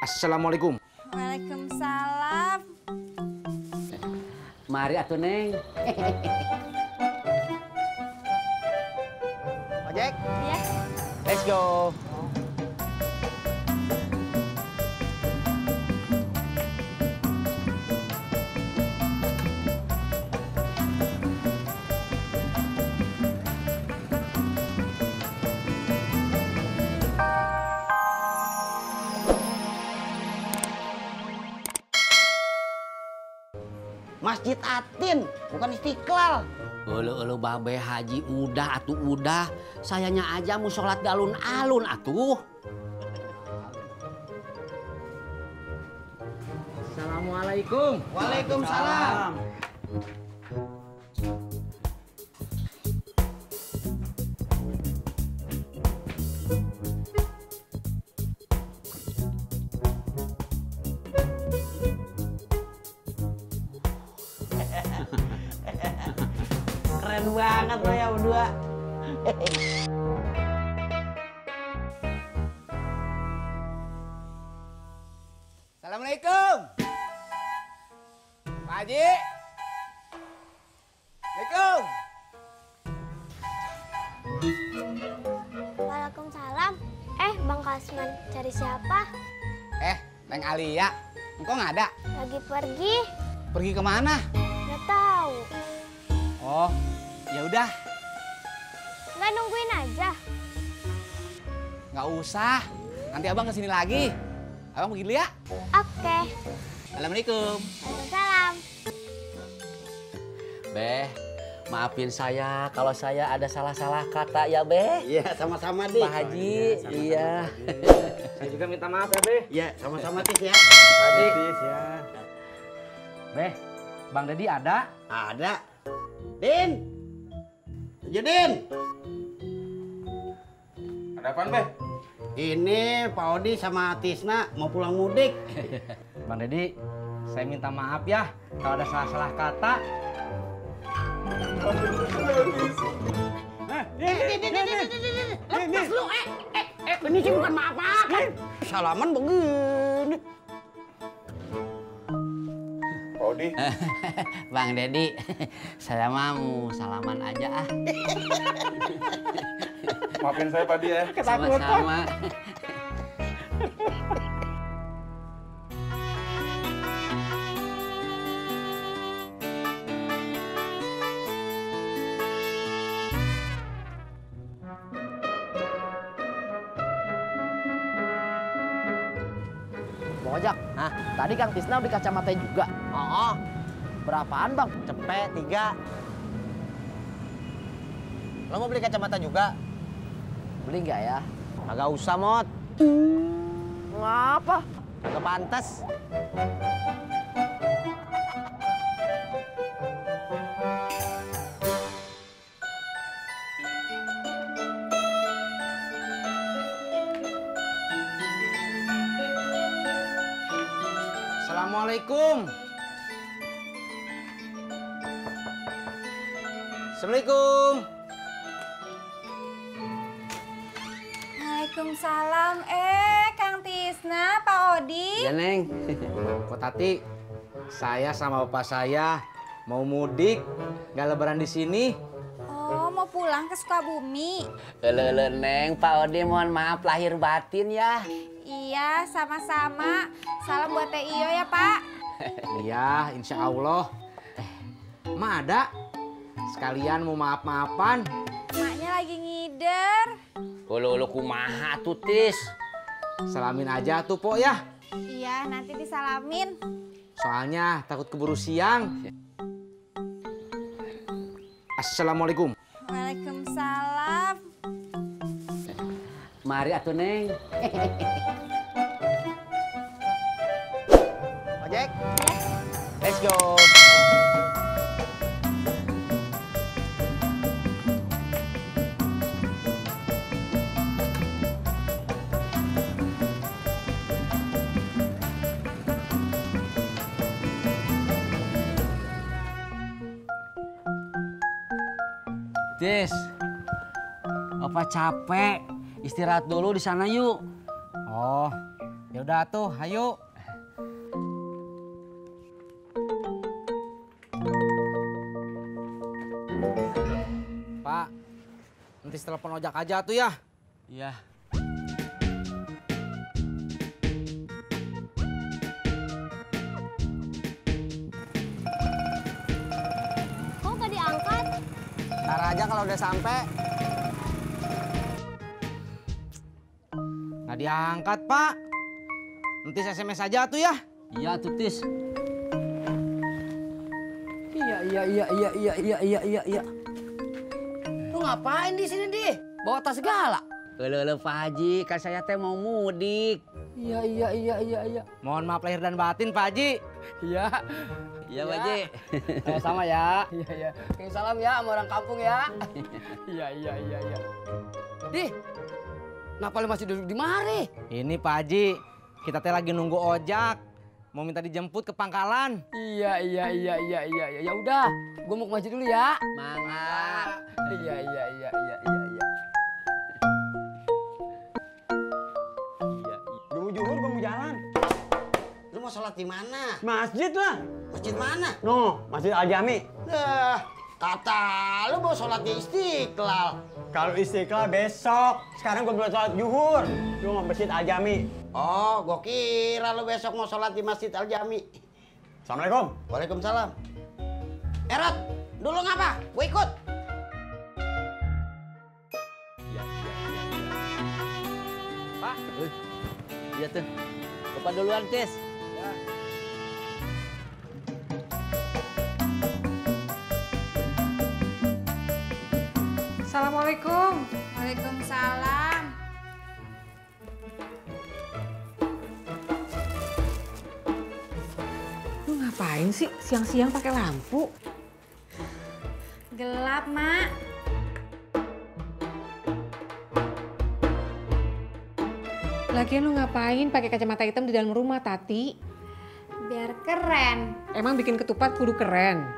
Assalamualaikum. Waalaikumsalam. Mari atuh Neng. Ojek, Ya. let's go. Masjid Atin, bukan Istiqlal. Ulu babe haji udah atuh udah. Sayanya aja mau sholat di alun-alun atuh. Assalamualaikum. Waalaikumsalam. Keren banget lo ya berdua. Assalamualaikum. Pak Haji. Assalamualaikum. Waalaikumsalam. Bang Kasman, cari siapa? Neng Alia. Engkau nggak ada? Lagi pergi? Pergi kemana? Nggak tahu. Oh, ya udah. Nggak nungguin aja. Nggak usah. Nanti abang kesini lagi. Abang pergi dulu ya. Oke. Assalamualaikum. Waalaikumsalam. Beh, maafin saya kalau saya ada salah-salah kata ya Beh. Iya, sama-sama Dik. Pak Haji, iya. Saya juga minta maaf ya, Be. Iya, sama-sama Tis ya. Haji. Ya. Beh, Bang Dedi ada? Ada. Din. Din. Ada apaan, Beh? Ini Pak Odi sama Tisna mau pulang mudik. Bang Dedi, saya minta maaf ya kalau ada salah-salah kata. Lepas lu, ini sih bukan maaf-maafan. Salaman begini. Pak Odi, Bang Dedi, saya mau salaman aja ah. maafin saya Pak Di ya. Sama-sama. Bang Ojak, tadi Kang Tisna beli kacamata juga. Oh, Berapaan Bang? cepet 3. Lo mau beli kacamata juga? Beli nggak ya? Agak usah, Mot. Ngapa? Agak pantas. Assalamualaikum. Assalamualaikum. Waalaikumsalam. Kang Tisna, Pak Odi. Ya Neng. Kok Tati, saya sama bapak saya mau mudik, nggak lebaran di sini. Oh, mau pulang ke Sukabumi. Ele Neng, Pak Odi mohon maaf lahir batin ya. Iya, sama-sama. Salam buat Teh Iyo ya, Pak. Iya, insya Allah. Emak ada? Sekalian mau maaf-maafan. Maknya lagi ngider. Ulu kumaha tuh Tis. Salamin aja tuh, Pok ya. Iya, nanti disalamin. Soalnya takut keburu siang. Assalamualaikum. Waalaikumsalam. Mari atuh Neng. Ojek. Ya. Let's go. Tis, apa capek? Istirahat dulu di sana yuk. Oh, Ya udah tuh, ayo. Pak, nanti telepon ojek aja tuh ya. Iya. Kok gak diangkat? Ntar aja kalau udah sampai. Nggak diangkat, Pak. Nanti SMS aja tuh ya. Iya tuh Tis. Iya. Lu ngapain di sini, Di? Bawa tas segala. Elo Pak Haji, kan saya teh mau mudik. Iya. Mohon maaf lahir dan batin, Pak Haji. Iya. Iya Pak Haji. Sama ya. Iya. Salam ya sama orang kampung ya. Iya. Di, kenapa lu masih duduk di mari? Ini Pak Haji, kita teh lagi nunggu ojek. Mau minta dijemput ke pangkalan. Iya. Ya udah, gua mau ke masjid dulu ya. Mangga. Iya. Udah mau juhur, gua mau jalan. Lu mau sholat di mana? Masjid lah. Masjid mana? No, Masjid Al-Jami. Kata lu mau sholat di Istiqlal. Kalau Istiqlal besok. Sekarang gua belum sholat juhur. Lu mau Masjid Al-Jami. Oh, gua kira lu besok mau sholat di Masjid Al-Jami. Assalamualaikum. Waalaikumsalam. Rod, dulu ngapa? Gua ikut. Pak. Iya tuh. Depan duluan Tis. Assalamualaikum. Waalaikumsalam. Lu ngapain sih siang-siang pakai lampu? Gelap, Mak. Lagian lu ngapain pakai kacamata hitam di dalam rumah, Tati? Biar keren. Emang bikin ketupat kudu keren?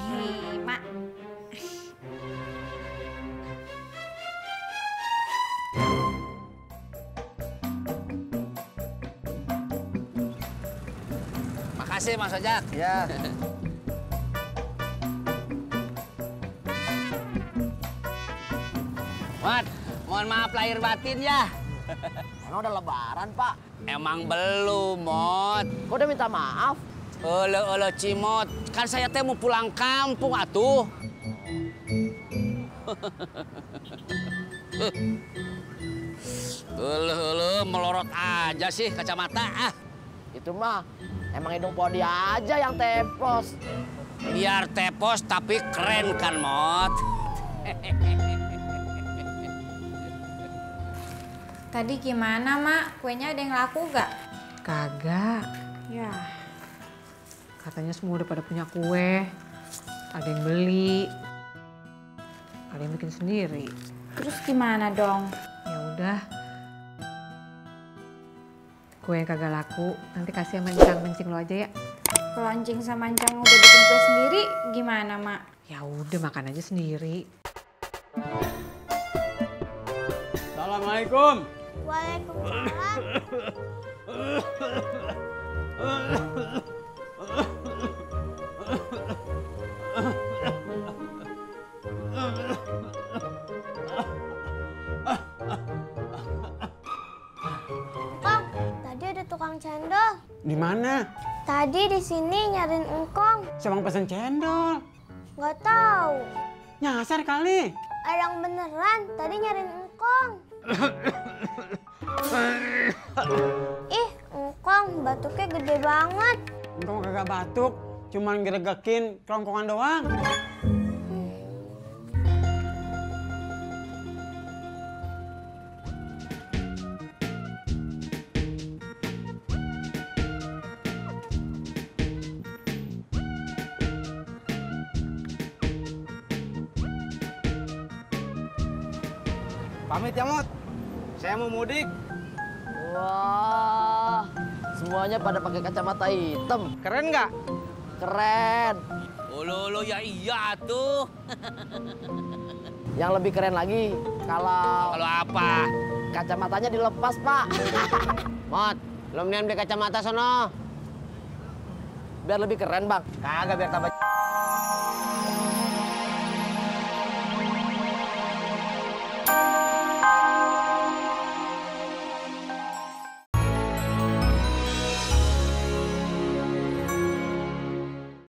Hei, Mak. Makasih Mas Ojak. Ya. Mat, mohon maaf lahir batin ya. Emang udah lebaran, Pak? Emang belum, Mot. Kok udah minta maaf? Olo Cimot, kan saya teh mau pulang kampung atuh. Olo melorot aja sih kacamata ah. Itu mah emang hidung podi aja yang tepos. Biar tepos tapi keren kan, Mot. Tadi gimana, Mak? Kuenya ada yang laku gak? Kagak. Ya. Katanya semua udah pada punya kue. Ada yang beli. Ada yang bikin sendiri. Terus gimana dong? Ya udah. Kue yang kagak laku, nanti kasih sama encang-encing lo aja ya. Kalau Anjing sama Ancang udah bikin kue sendiri, gimana, Mak? Ya udah makan aja sendiri. Assalamualaikum. Waalaikumsalam. Engkong, tadi ada tukang cendol. Di mana? Tadi di sini nyariin engkong. Siapa yang pesen cendol? Nggak tahu. Nyasar kali. Orang beneran tadi nyariin engkong. Ih, engkong batuknya gede banget. Engkong kagak batuk, cuman geregekin kerongkongan doang. Pamit ya, Mot. Saya mau mudik. Wah, semuanya pada pakai kacamata hitam. Keren nggak? Keren. Olo ya iya tuh. Yang lebih keren lagi kalau apa? kacamatanya dilepas, Pak. Mot, lo mendingan beli kacamata sono. Biar lebih keren, Bang. Kagak biar tambah